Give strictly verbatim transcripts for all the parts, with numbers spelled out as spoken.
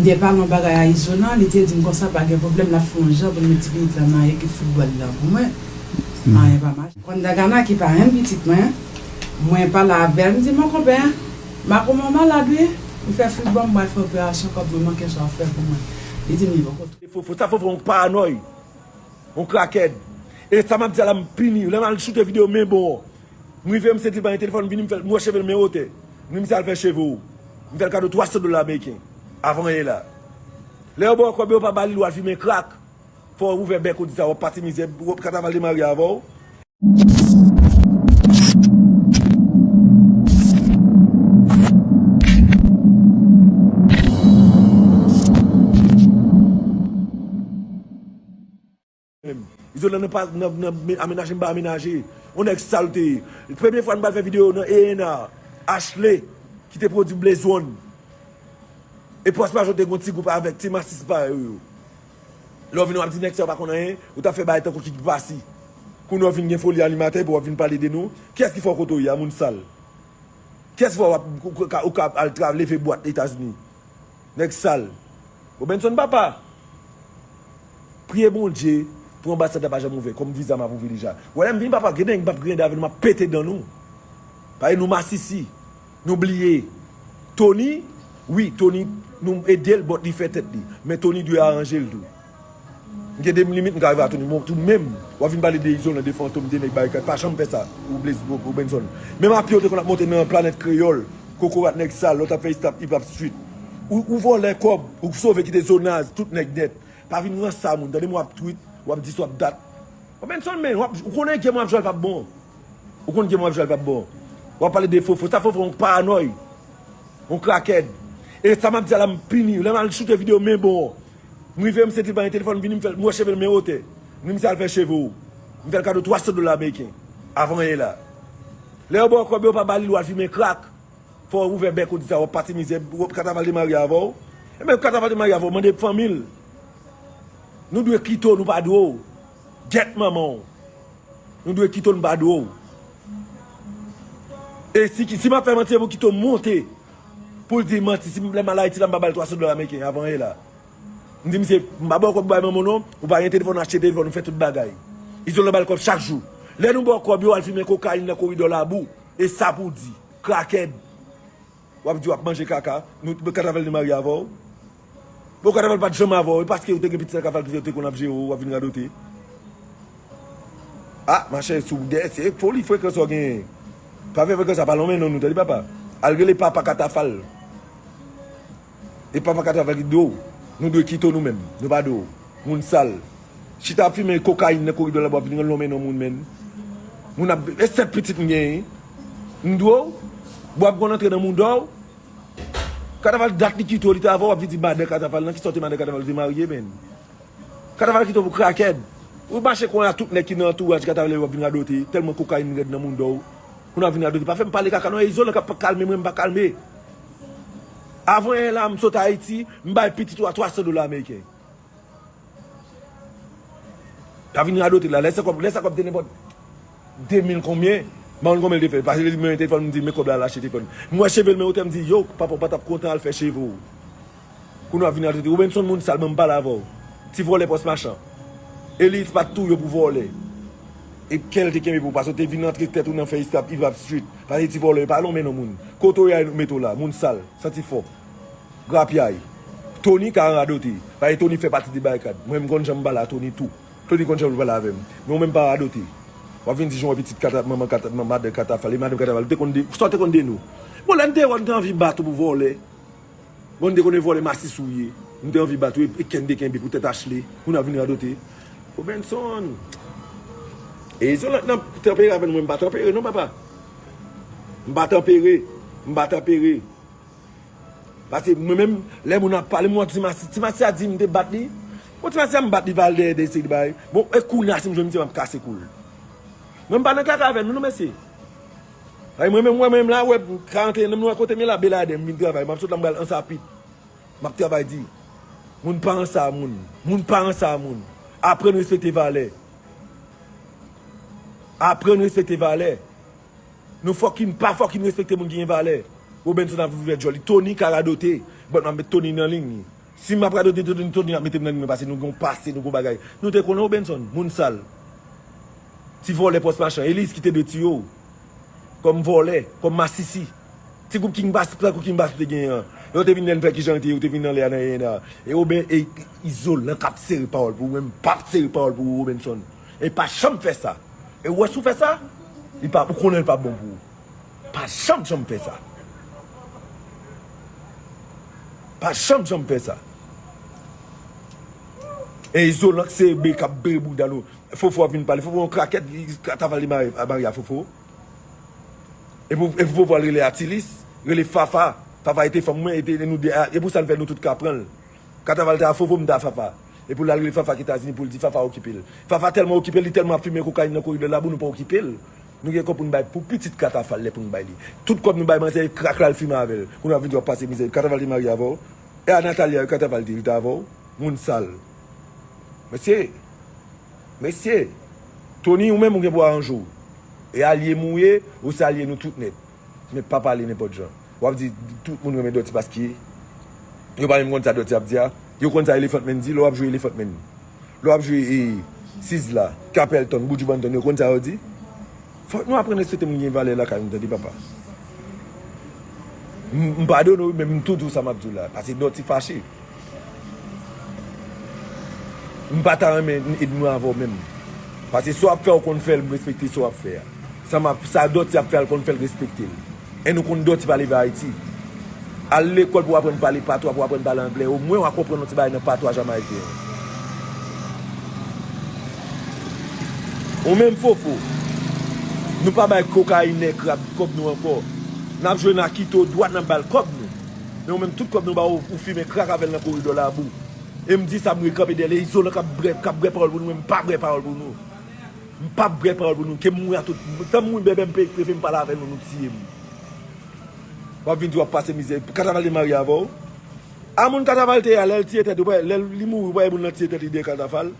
M te pale yon bagay a Izolan, li te di m konsa pa gen pwoblèm, l ap fè yon jan pou l met ti pitit la nan ekip foutbòl la pou mwen. Anyen pa mache. Konn Dagana ki parenn pitit mwen, mwen pale avè l, m di, "Mon konpè, Makomè malad wi, m fè foutbòl, m pral fè operasyon, kòb mwen manke sa w fè pou mwen." Li di m li poko. Fofo, sa Fofo yon paranòy, yon krakèd. E sa m ap di a la, m pini. Lè m al choute videyo men bon, m rive, m sezi, m pran telefòn, m vini, m fè l, m wè cheve l men wotè. M di misye al fè cheve w. M fè l kado twa san dola ameriken. Avan ye la. Lè yo ba w kòb yo, pa ba li, l al fimen krak. Fò w ouvè bèk ou di sa, w ap pati mizè, w ap kataval te marye avè w. Izolan nan pa, nan, nan amenaje m pa amenaje. Yon nèg sal te ye. Premye fwa m pral fè videyo nan E N A, Ashley, ki te pwodui Blaze One. E Pwòs Majo te gon ti gwoup avèk ti masis parèy ou yo. Lè w vin w ap di nèg sa yo pa konn anyen, ou t ap fè bagay tankou ki pasi. Kounye a w vin gen foli animatè epi w ap vin pale de nou. Kiyès ki fè w kote w ye a, moun sal? Kiyès fè w ap, ou ka, ou ka al tra, leve bwat Etazini? Nèg sal. Robenson papa. Priye Bondye pou anbasad la pa janm ouvè, kòm viza m ap ouvri deja. Wè lè m vini papa, gen nèg m p ap griyande avè nou, m ap pete dan nou. Paske nou masisi, nou bliye. Tony, wi, Tony, nou ede l, but li fè tèt li. Men Tony dwe aranje l tou. M gen de limit, m ka rive a Tony, men tou menm, w ap vin pale de Izolan, de Fantom, de nèg Barikad, pa janm fè sa, ou Blaze, ou, ou Benson. Menm apye w te konn ap monte nan Planèt Kreyòl, Kokorat nèg sal, lè w t ap fè Hip Hop Street. Ou, ou vòlè kòb, ou sove kite zonaz, tout nèg nèt. Pa vin ranse a moun, tande m w ap tweet, w ap di sa w ap dat. Robenson, men, w ap, ou konnen game w ap jwe a l p ap bon. Ou konn game w ap jwe a l p ap bon. W ap pale de Fofo, sa Fofo yon paranòy, yon krakèd. E sa m ap di a la, m pini. Lè m al choute videyo men bon, m rive, m sezi, m pran telefòn, m vini, m fè l, m wè cheve l men wotè. M di misye al fè cheve w. M fè l kado twa san dola ameriken. Avan ye la. Lè yo ba w kòb yo, pa ba li, l al fimen krak. Fò w ouvè bèk ou di sa, w ap pati mizè, w ap kataval te marye avè w. Ebyen, kataval te marye avè w, mande fanmi l. Nou dwe kite w, nou pa dwe w. Gyèt manman w. Nou dwe kite w, nou pa dwe w. E si, si m ap fè manti, se pou kite w monte. Pou l di manti, si lè m al Ayiti la, m pa ba l twa san dola ameriken, avan ye la. M di misye, m pa ba w kòb bay manman w non, ou pa gen telefòn, achte telefòn, ou fè tout bagay. Izolan ba l kòb chak jou. Lè nou ba w kòb yo, al fimen kokayin nan koridò Labou. E sa pou w di, krakèd. W ap di w ap manje kaka, nou, Kataval te marye avè w. Bon, Kataval pa t janm avè w, e paske ou te gen pitit ak Kataval ki te konn ap jere w, w ap vin radote. Ah, machè, sou dèyè, se foli frekans w genyen. Pa fè frekans sa, pa lonmen non nou, tande papa. Al rele papa Katafal. E papa Katafal ki dwe w. Nou dwe kite w nou menm. Nou pa dwe w. Moun sal. Chita ap fimen kokayin nan koridò la, w ap vin rann lonmen non moun, menn. Moun ap, e sèt pitit m genyen. M dwe w. W ap konn antre nan mouda w. Katafal dat li kite w, li te avè w, w ap vin di madan Katafal nan, kisa w te madan Katafal te marye, menn. Katafal kite w pou krakèd. Ou mache konnen a tout nèg ki nan antouraj Katafal yo ap vin radote, tèlman kokayin rèd nan mouda w. Kounye a vin radote, pa fè m pale kaka non, e Izolan k ap kalme mwen, m pa kalme. Avan yè la, m sot Ayiti, m bay pitit ou a twa san dola ameriken. L ap vin radote la, lè sa kòb, lè sa kòb te nenpòt de mil konbyen, m pa konn konbyen l te fè, paske li di mwen telefòn, m di men kòb la, l achte telefòn. M wè cheve l men wotè, m di yo, papa w pa t ap kontan al fè cheve w. Kounye a vin radote, Robenson moun sal, ban m pale avè w. Ti vòlè pòs machan. Eliz pa t touye w pou vòlè. E kè l te kenbe pou w, paske w te vin antre tèt ou nan fè istap Hip Hop Street. Paske ti vòlè, pa lonmen non moun. Kote w ye a, nou mete w la, moun sal, santi fò. Grapyay. Tony ka radote. Paske Tony fè pati de Barikad. Mwen, m konn jan m pale a Tony tou. Tony konn jan l pale avè m. Men ou menm pa radote. W ap vin di jan w wè pitit Kata, manman Kata, manman madan Katafal, e madan Katafal, ou te konn de, sa w te konn de nou? Bon, lè n te wè w, n te anvi bat ou pou vòlè. Bon, n te konnen vòlè masis ou ye. M te anvi bat ou, e, e kè n te kenbe pou tèt Ashley. Kounye a vin radote. Robenson. E Izolan nan tanpere avè n, mwen m pa tanpere non, papa. M pa tanpere. M pa tanpere. Paske mwen menm, lè moun ap pale, m wè ti masi, ti masi a di m te bat li. Bon, ti masi a m bat li pa al dèyè de seri bagay. Bon, e kounye a si m jwenn misye, m ap kase kou l. Mwen m pa nan kaka avè nou non, mesye. Ay, mwen menm, mwen menm la, wè, karanteyen an, m wè kote m ye la, Beladen, m vin travay, m ap sot la, m pral Ansapit. M ap travay di. Moun pa ranse a moun. Moun pa ranse a moun. Aprann respekte valè. Aprann respekte valè. Nou fucking, pa fucking respekte moun ki gen valè. Robenson ap ouvè djòl li. Tony ka radote. But m ap met Tony nan liy li. Si m ap radote Tony, Tony ap mete m nan limyè, paske nou gen yon pase, nou gen yon bagay. Nou te konnen Robenson, moun sal. Ti vòlè pòs machan. Eliz ki te dwe tiye w. Kòm vòlè, kòm masisi. Ti gwoup King Bass, tankou King Bass ou te genyen an. Lè w te vin lè n fè kijan l te ye, ou te vin nan lè a nan Yeyena. E Oben, e Izolan k ap sere pawòl pou ou, men m p ap sere pawòl pou ou, Robenson. E pa janm fè sa. E ou wè si w fè sa, li pa, ou konnen l p ap bon pou ou. Pa janm, janm fè sa. Pa janm, janm fè sa. E Izolan k se be k ap bere bouda nou. Fofo ap vin pale. Fofo yon krakèt, Katafal li mare, mare a Fofo. E pou, e pou Fofo al rele Atilis, rele Fafa. Fafa e te fanm mwen, e te nou de a. E pou sa n fè nou tout ka pran l. Katafal te a Fofo, m te a Fafa. E pou l al rele Fafa k Etazini pou l di Fafa okipe l. Fafa tèlman okipe l, li tèlman ap fimen kokayin nan koridò Labou, nou pa okipe l. Nou gen kòb pou n bay pou pitit Katafal lè pou n bay li. Tout kòb nou bay manzè, krak la l fimen avè l. Kounye a w ap vin di w ap pase mizè. Katafal te marye avè w? E a Natalia, Katafal di, li te avè w? Moun sal. Mesye, mesye, Tony, ou menm ou gen pou aranje w. E alye m ou ye, ou se alye nou tout nèt. Men pa pale nenpòt jan. W ap di tout moun renmen Dutty paske yo pa menm konn sa Dutty ap di a. Yo konn sa Elephant Man di, lè w ap jwe Elephant Man. Lè w ap jwe e, Sizzla, Capleton, Buju Banton, yo konn sa yo di. Fòk nou aprann respekte moun ki gen valè lakay nou, tande papa. M, m padone w, men m tou di w sa m ap di w la. Paske Dutty fache. M pa ta renmen ennmi avè w menm. Paske sa w ap fè, w konn fè l, m respekte sa w ap fè a. Sa m ap, sa Dutty ap fè a, l konn fè l, respekte l. E nou konn Dutty pa leve Ayiti. Al lekòl pou w aprann pale patwa, pou w aprann pale anglè. Omwen w a konprann yon ti bagay nan patwa jamayiken an. Ou menm Fofo, nou pa bay kokayinè krab kòb nou ankò. N ap jwenn Akito dwat, n ap ba l kòb nou. Men ou menm tout kòb nou ba w, ou fimen krak avè l nan koridò Labou. E m di sa, m rekanpe dèyè l. E Izolan k ap brè, k ap brè pawòl pou nou, men m pa brè pawòl pou nou. M p ap brè pawòl pou nou. Ke m mouri a tout. Tan m mouri bèbè, m pe-, prefere m pale avè nou, nou tiye m. W ap vin di w ap pase mizè. Katafal te marye avè w? A moun Katafal te ye a, lè l tiye tèt, ou pa, lè li mouri, ou pa wè moun nan tiye tèt li dèyè Katafal?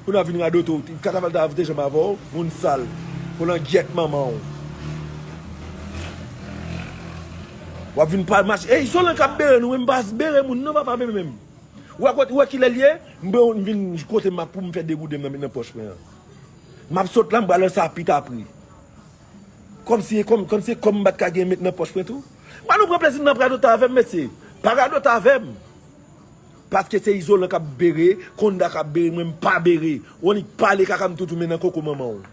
Kounye a vin radote w, Katafal ta te janm avè w, moun sal. Kolangyèt manman w. W ap vin pa mache. Ey, Izolan k ap bere nou, men m pa bere moun, non, papa, men menm. Ou wè kote, ou wè kilè l ye? M bere w, m vin kote m ap pou m fè degouden m nan, met nan pòch mwen an. M ap sot la, m pral nan sa pita pri. Kòmsi, kòm, kòmsi kòm m pa t ka gen met nan pòch mwen tou. Mwen nou pran plezi n nan radote avè m, mesye. Pa radote avè m. Paske se Izolan k ap bere, Konda k ap bere, mwen m pa bere. Ou annik pale kaka m toutou men nan koko manman w.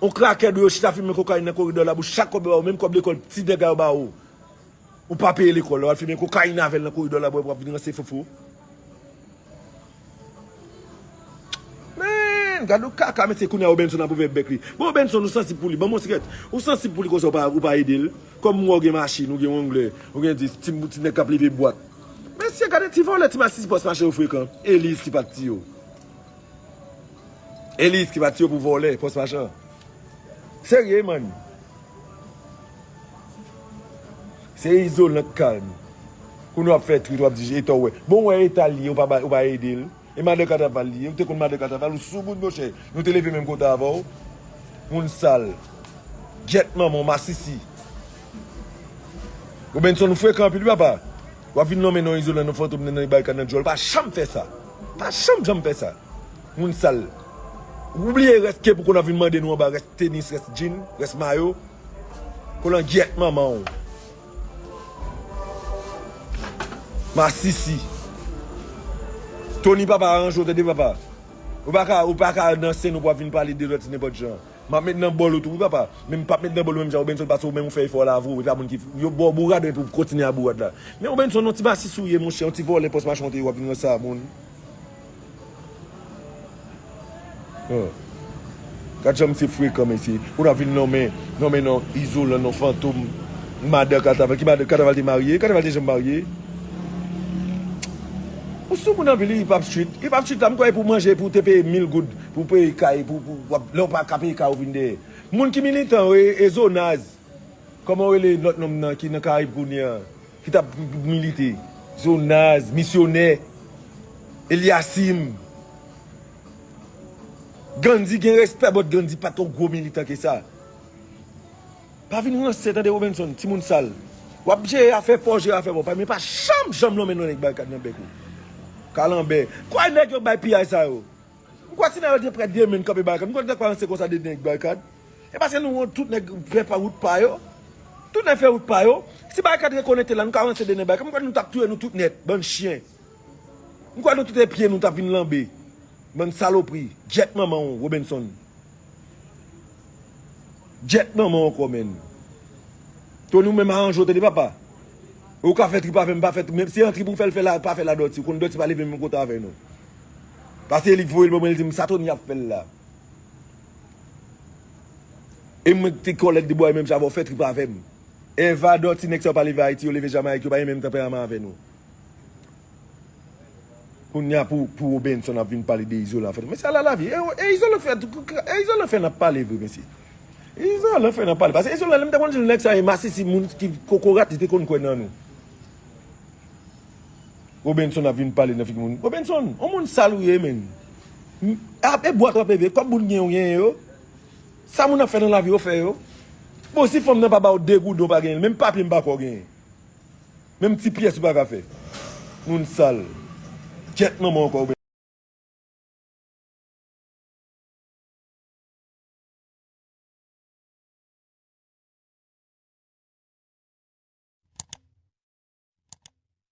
On krakèd ou yo chita fimen kokayin nan koridò Labou, chak kòb yo ba ou, menm kòb lekòl ti nèg a yo ba ou. Ou pa peye lekòl, w al fimen kokayin avè l nan koridò Labou, w ap vin ranse Fofo. Men, gad yon kaka, mesye, kounye a Robenson ap ouvè bèk li. Bon, Robenson, ou sansib pou li. Ban m yon sigarèt. Ou sansib pou li konsa, ou pa, ou pa ede l. Kòm m wè w gen machin, ou gen Wrangler, ou gen dis, ti, ti nèg k ap leve bwat. Mesye, gade ti vòlè, ti masis pòs machan yo frekan. Eliz ki pa t tiye w. Eliz ki pa t tiye w pou vòlè, pòs machan. Serye, man. Se Izolan k kalm. Kounye w ap fè twit, w ap di, eta w wè. Bon, w wè eta l ye, ou pa ba, ou pa ede l. E madan Katafal li ye, ou te konn madan Katafal, ou soumoun, monchè. Nou te leve menm kote avè w. Moun sal. Gyèt manman w, masisi. Robenson, ou frekan anpil, wi, papa. W ap vin nonmen non Izolan, non Fantom, nan, nan barikad, nan djòl. Pa janm fè sa. Pa janm, janm fè sa. Moun sal. Ou bliye rès kep ou konn ap vin mande nou anba, rès tenis, rès jean, rès mayo. Kolangyèt manman w. Masisi. Tony papa, aranje w, tande papa. Ou pa ka, ou pa ka nan sèn ou pou ap vin pale de lòt nenpòt jan. M ap met nan bòl ou tou, wi, papa. Men m p ap met nan bòl ou menm jan Robenson, paske ou menm ou fè efò la, vre, ou pa moun ki, yo ba w bourad, epi w kontinye a bourad la. Men Robenson, yon ti masis ou ye, monchè, yon ti vòlè pòs machan w te ye, w ap vin ranse a moun. Oh. Gad jan misye frekan, mesye. Pou n ap vin nonmen, nonmen non Izolan, non Fantom, madan Katafal. Ki madan Katafal te marye? Katafal te janm marye? Ou soumoun anpil, Hip Hop Street. Hip Hop Street la, m kwè pou manje, pou te peye mil goud, pou peye kay, pou, pou, w ap, lè w pa ka peye kay, ou vin dèyè. Moun ki militan yo, e, e Zonaz. Kòman w rele lòt nonm nan ki nan Karayib kounye a? Ki t ap milite? Zonaz, misyonè, Eliasim. Gandhi gen respè, but Gandhi pa t yon gwo militan ke sa. Pa vin ranse, tande, Robenson, timoun sal. W ap jere afè pa w, jere afè pa w, men pa janm, janm lonmen non nèg Barikad nan bèk ou. Kalanbè. Kwa nèg yo bay piyay sa yo? M kwè si nèg yo te prè de men kanpe Barikad, m kwè te pa ranse konsa de nèg Barikad. E paske nou wont tout nèg fè pa wout pa yo. Tout nèg fè wout pa yo. Si Barikad rekonekte la, nou ka ranse de nèg Barikad. M kwè nou t ap touye nou tout nèt, bann chen. M kwè nou tout epye nou t ap vin lanbe. Bann salopri. Djèt manman w, Robenson. Djèt manman w ankò, menn. Tony, ou menm aranje w, tande papa. Ou ka fè trip avè m, pa fè trip. Menm si se yon trip ou fè l fè la, pa fè la Dòti. Ou konn Dòti pa leve menm kote avè nou. Paske li voye l ban mwen, li di m sa Tony ap fè l la. E mwen ki te kòlèg de bò, e menm jan avè w fè trip avè m. Eva, Dòti, nèg sa yo pa leve Ayiti, yo leve Jamayik, yo pa gen menm tanperaman avè nou. Kounye a pou, pou Robenson ap vin pale de Izolan fè. Men sa la lavi. E, e Izolan fè, e Izolan fè n ap pale vre, mesye. Izolan fè n ap pale. Paske Izolan, lè m te konn di l nèg sa e masisi, moun ki kokorat, li te konn kwè nan nou. Robenson ap vin pale nan figi moun. Robenson, on moun sal ou ye, menn. M, ap, e bwat w ap leve, kòb moun gen ou genyen yo. Sa moun ap fè nan lavi yo fè yo. Bon, si fanm nan pa ba w de goud, ou pa genyen l. Menm papye m pa kwè w genyen. Menm ti pyès ou pa ka fè. Moun sal. Djèt manman w ankò.